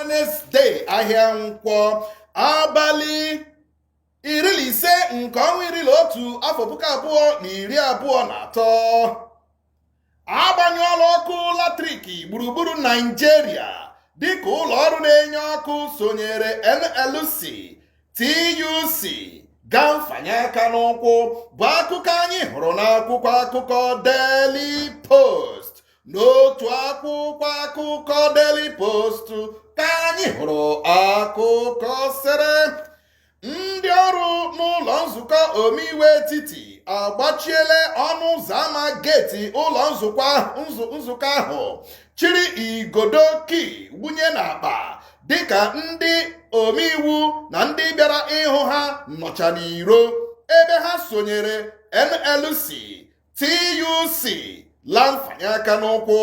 Wenezdee, ahịa Nkwọ, abalị 15 nke ọnwa 11, afọ 2023. Agbanyụọla ọkụ latrik gburugburu Naijiria dịka ụlọ ọrụ na-enye ọkụ sonyere NLC, TUC gaa mfanye aka n'ụkwụ, bụ akụkọ anyị hụrụ n'akwụkwọ akụkọ Daily Post. N'otu akwụkwọ akụkọ Daily Post ka anyị hụrụ akụkọ sịrị, ndị ọrụ n'ụlọ nzukọ omeiwu etiti agbachiela ọnụ ụzọ ámá geeti ụlọ nzukọ ahụ, chịrị igodo kii wunye n'akpa, dịka ndị omeiwu na ndị bịara ịhụ ha nọcha n'iro, ebe ha sonyere NLC, TUC la mfanye aka n'ụkwụ.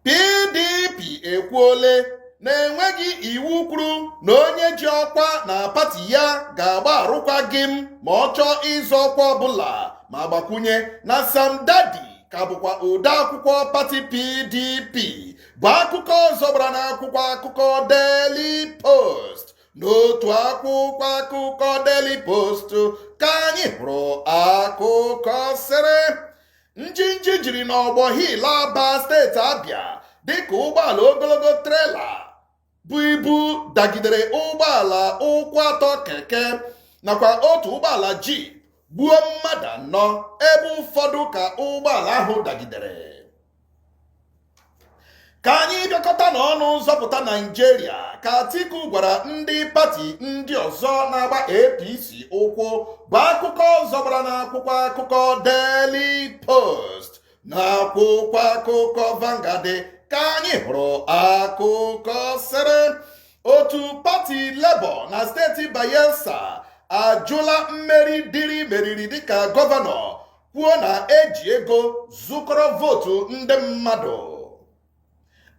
PDP ekwuole na enweghị iwu kwuru na onye ji ọkwa na pati ya ga-agba arụkwaghịm ma ọ chọọ ịzọ ọkwa ọbụla, ma gbakwunye na Sam Dadi ka bụkwa odeakwụkwọ pati PDP, bụ akụkọ ọzọ gbara n'akwụkwọ akụkọ Daily Post. N'otu akwụkwọ akụkọ Daily Post ka anyị hụrụ akụkọ sịrị, njinji jiri n'Ọgbọ Hill, Aba, steeti Abịa, dịka ụgbọala ogologo trela bụ ibu dagidere ụgbọala ụkwụ atọ keke nakwa otu ụgbọala jeep, gbuo mmadụ anọ, ebe ụfọdụ ka ụgbọala ahụ dagidere. Ka anyị bịakọta n'ọnụ zọpụta Naijiria, ka Atiku gwara ndị pati ndị ọzọ na-agba APC ụkwụ, bụ akụkọ ọzọ gbara n'akwụkwọ akụkọ Daily Post. N'akwụkwọ akụkọ Vanguard ka anyị hụrụ akụkọ sịrị, otu pati Labour na steeti Bayelsa ajụla mmeri Diri meriri dịka gọvanọ, kwuo na eji ego zụkọrọ vootu ndị mmadụ.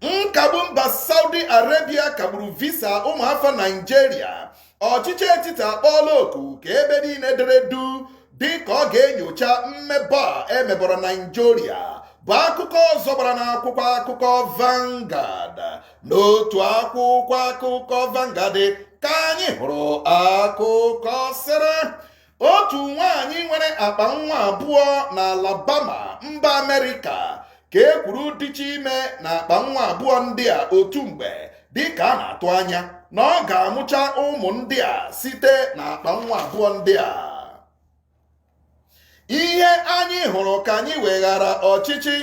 Nkagbu mba Saudi Arabia kagburu visa ụmụafọ Naijiria. Ọchịchị etiti akpọọla oku ka ebe niile dere du dị ka ọ ga-enyocha mmebọ a emebọrọ Naijiria, bụ akụkọ ọzọ gbara n'akwụkwọ akụkọ Vanguard. N'otu akwụkwọ akụkọ Vanguard ka anyị hụrụ akụkọ sịrị, otu nwaanyị nwere akpa nwa abụọ na Alabama, mba Amerịka, ka e kwuru dịcha ime na akpa nwa abụọ ndị a otu mgbe, dịka a na-atụ anya na ọ ga-amụcha ụmụ ndị a site na akpa nwa abụọ ndị a. Ihe anyị hụrụ ka anyị weghara ọchịchị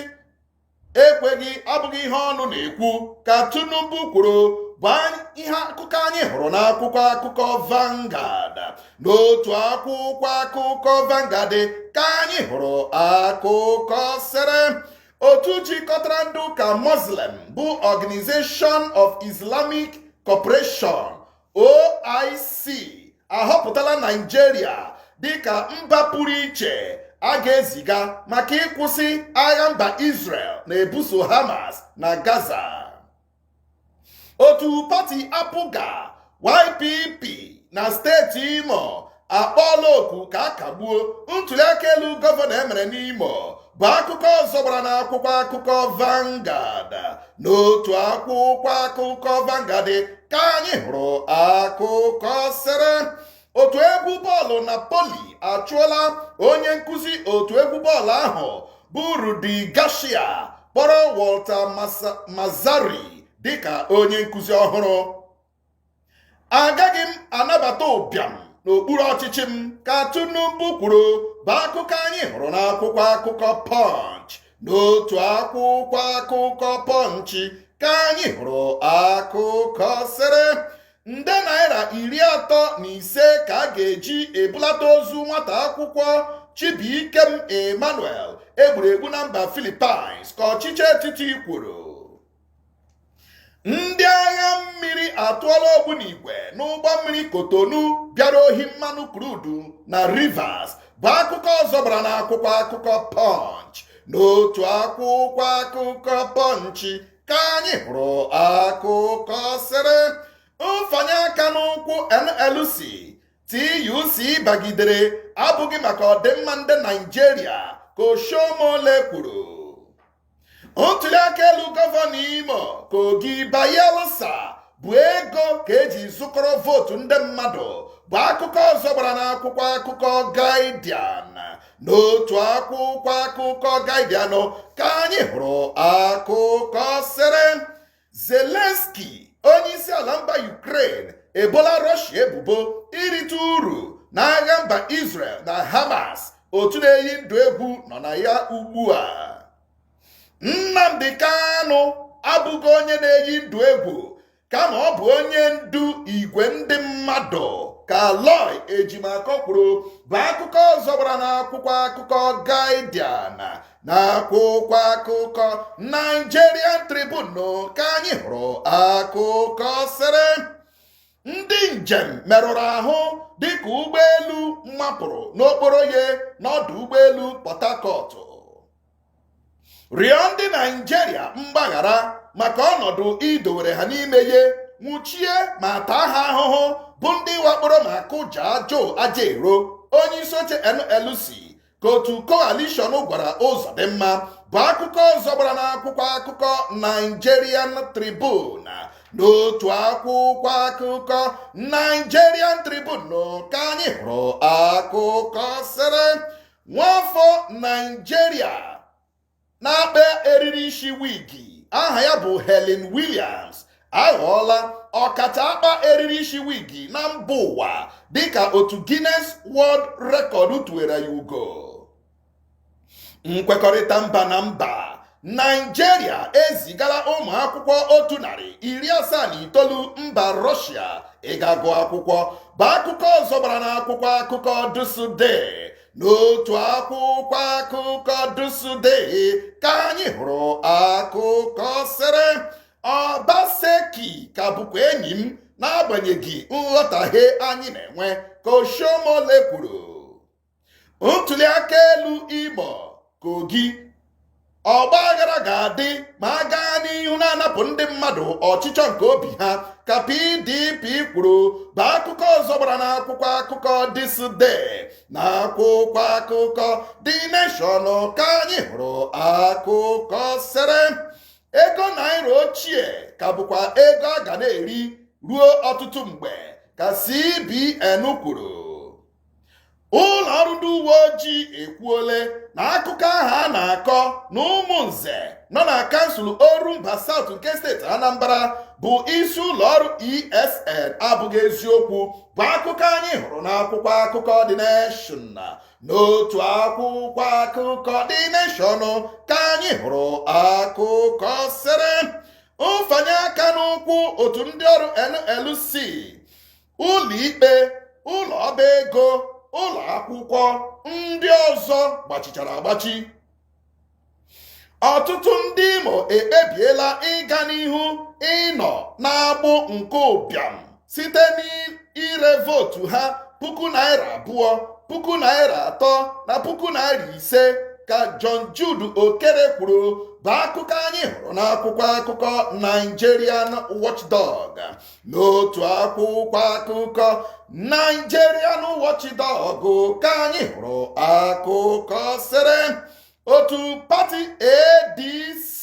ekweghị abụghị ihe ọnụ na-ekwu, ka Tinubu kwuru, bụ ihe akụkọ anyị hụrụ n'akwụkwọ akụkọ Vanguard. N'otu akwụkwọ akụkọ Vanguard ka anyị hụrụ akụkọ sịrị, otu jikọtara ndị ụka Muslim bụ Organization of Islamic Cooperation, OIC, ahọpụtala Naijiria dịka mba pụrụ iche a ga-eziga maka ịkwụsị agha mba Israel na-ebuso Hamas na Gaza. Otu pati APGA YPP na steeti Imo akpọọla oku ka a kagbuo ntuliaka elu gọvanọ emere n'Imo, bụ akụkọ ọzọ gbara n'akwụkwọ akụkọ Vanguard. N'otu akwụkwọ akụkọ Vanguard ka anyị hụrụ akụkọ sịrị, otu egwu bọọlụ Napoli achụọla onye nkụzi otu egwu bọọlụ ahụ bụ Rudi Garcia, kpọrọ Walter Mazzarri dịka onye nkụzi ọhụrụ. Agaghị m anabata ụbịam n'okpuru ọchịchị m, ka Tinubu kwuru, bụ akụkọ anyị hụrụ n'akwụkwọ akụkọ Punch. N'otu akwụkwọ akụkọ Punch ka anyị hụrụ akụkọ sịrị, nde naira 35 ka a ga-eji ebulata ozu nwata akwụkwọ Chibuikem Emmanuel egburu egbu na mba Philippines, ka ọchịchị etiti kwuru. Ndị agha mmiri atụọla ogbunigwe n'ụgbọ mmiri Kotonu bịara ohi mmanụ crude na Rivers, bụ akụkọ ọzọ gbara n'akwụkwọ akụkọ Punch. N'otu akwụkwọ akụkọ Punch ka anyị hụrụ akụkọ sịrị, mfanye aka n'ụkwụ NLC, TUC bagidere abụghị maka ọdịmma ndị Naijiria, ka Oshiomhole kwuru. Ntuliaka elu gọvanọ Imo, Kogi, Bayelsa bụ ego ka eji zụkọrọ vootu ndị mmadụ bụ akụkọ ọzọ gbara n'akwụkwọ akụkọ Guardian. N'otu akwụkwọ akụkọ Guardian ka anyị hụrụ akụkọ sịrị Zelensky, onye isi ala mba Ukraine, ebola Russia ebubo irite uru n'agha mba Israel na Hamas, otu na-eyi ndụ egwu nọ na ya ugbu a. Nnamdi Kanu abụghị onye na-eyi ndụ egwu, kama ọ bụ onye ndu igwe ndị mmadụ, ka Aloy Ejimakor kwuru, bụ akụkọ ọzọ gbara n'akwụkwọ akụkọ Guardian. Na akwụkwọ akụkọ Nigerian Tribune ka anyị hụrụ akụkọ sịrị ndị njem merụrụ ahụ dịka ụgbọelu mapụrụ n'okporo ya n'ọdụ ụgbọelu Port Harcourt. Rịọ ndị Naijiria mgbaghara maka ọnọdụ idowere ha n'ime ye, nwụchie ma taa ha ahụhụ bụ ndị wakporo ma kụjaa Joe Ajaero, onye isi oche NLC, ka otu coalition gwara Ụzọdịmma, bụ akụkọ ọzọ gbara n'akwụkwọ akụkọ Nigerian Tribune. N'otu akwụkwọ akụkọ Nigerian Tribune ka anyị hụrụ akụkọ sịrị nwafọ Naijiria na-akpa eriri isi wigi aha ya bụ Helen Williams aghọọla ọkacha akpa eriri isi wigi na mba ụwa dịka otu Guinness World Record tuwere ya ugo. Nkwekọrịta mba na mba, Naijiria ezigala ụmụ akwụkwọ 179 mba Rọshia ịga gụọ akwụkwọ, bụ akụkọ ọzọ gbara n'akwụkwọ akụkọ ThisDay. N'otu akwụkwọ akụkọ ThisDay ka anyị hụrụ akụkọ sịrị Obaseki ka bụkwa enyi m n'agbanyeghị nghọtahie anyị na-enwe, ka Oshiomhole kwuru. Ntuli aka elu Imo, Kogi, ọgba aghara ga-adị ma a gaa n'ihu na-anapụ ndị mmadụ ọchịchọ nke obi ha, ka PDP kwuru, bụ akụkọ ọzọ gbara n'akwụkwọ akụkọ ThisDay. Na akwụkwọ akụkọ The Nation ka anyị hụrụ akụkọ sịrị ego naira ochie ka bụkwa ego a ga na-eri ruo ọtụtụ mgbe, ka CBN kwuru. Ụlọ ọrụ ndị uwe ojii ekwuole na akụkọ ahụ a na-akọ na ụmụnze nọ na kansụl Orumba South nke steeti Anambra bụ isi ụlọ ọrụ ESN abụghị eziokwu, bụ akụkọ anyị hụrụ n'akwụkwọ akụkọ The Nation. N'otu akwụkwọ akụkọ The Nation ka anyị hụrụ akụkọ sịrị mfanye aka n'ụkwụ otu ndị ọrụ NLC, ụlọikpe, ụlọ ọba ego, ụlọ akwụkwọ ndị ọzọ gbachichara agbachi. Ọtụtụ ndị Imo ekpebiela ịga n'ihu ịnọ n'agbụ nke ụbịam site n'ire vootu ha ₦2,000, ₦3,000 na ₦5,000, ka John Jude Okere kwuru, bụ akụkọ anyị hụrụ n'akwụkwọ akụkọ Nigerian Watchdog. N'otu akwụkwọ akụkọ Nigerian Watchdog ka anyị hụrụ akụkọ sịrị otu pati ADC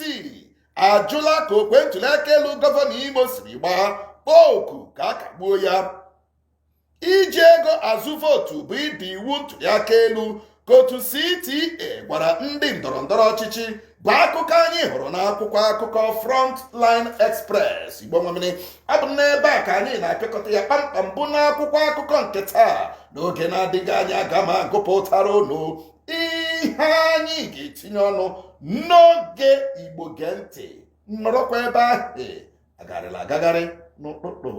ajụla ka okwe ntuliaka elu gọvanọ Imo siri gbaa, kpọọ oku ka a kagbuo ya. Iji ego azụ vootu bụ ịda iwu ntuliaka elu, ka otu CTA gwara ndị ndọrọ ndọrọ ọchịchị, bụ akụkọ anyị hụrụ n'akwụkwọ akụkọ Frontline Express. Igbo nwamini, ọ bụ n'ebe a ka anyị na-apịakọta ya kpamkpam bụ n'akwụkwọ akụkọ nke taa. N'oge na-adịghị anya, aga m agụpụtara unu ihe anyị ga-etinye ọnụ n'oge Igbo Gee Ntị. Nọrọkwa ebe ahụ, agarịla agagharị n'ụtụtụ.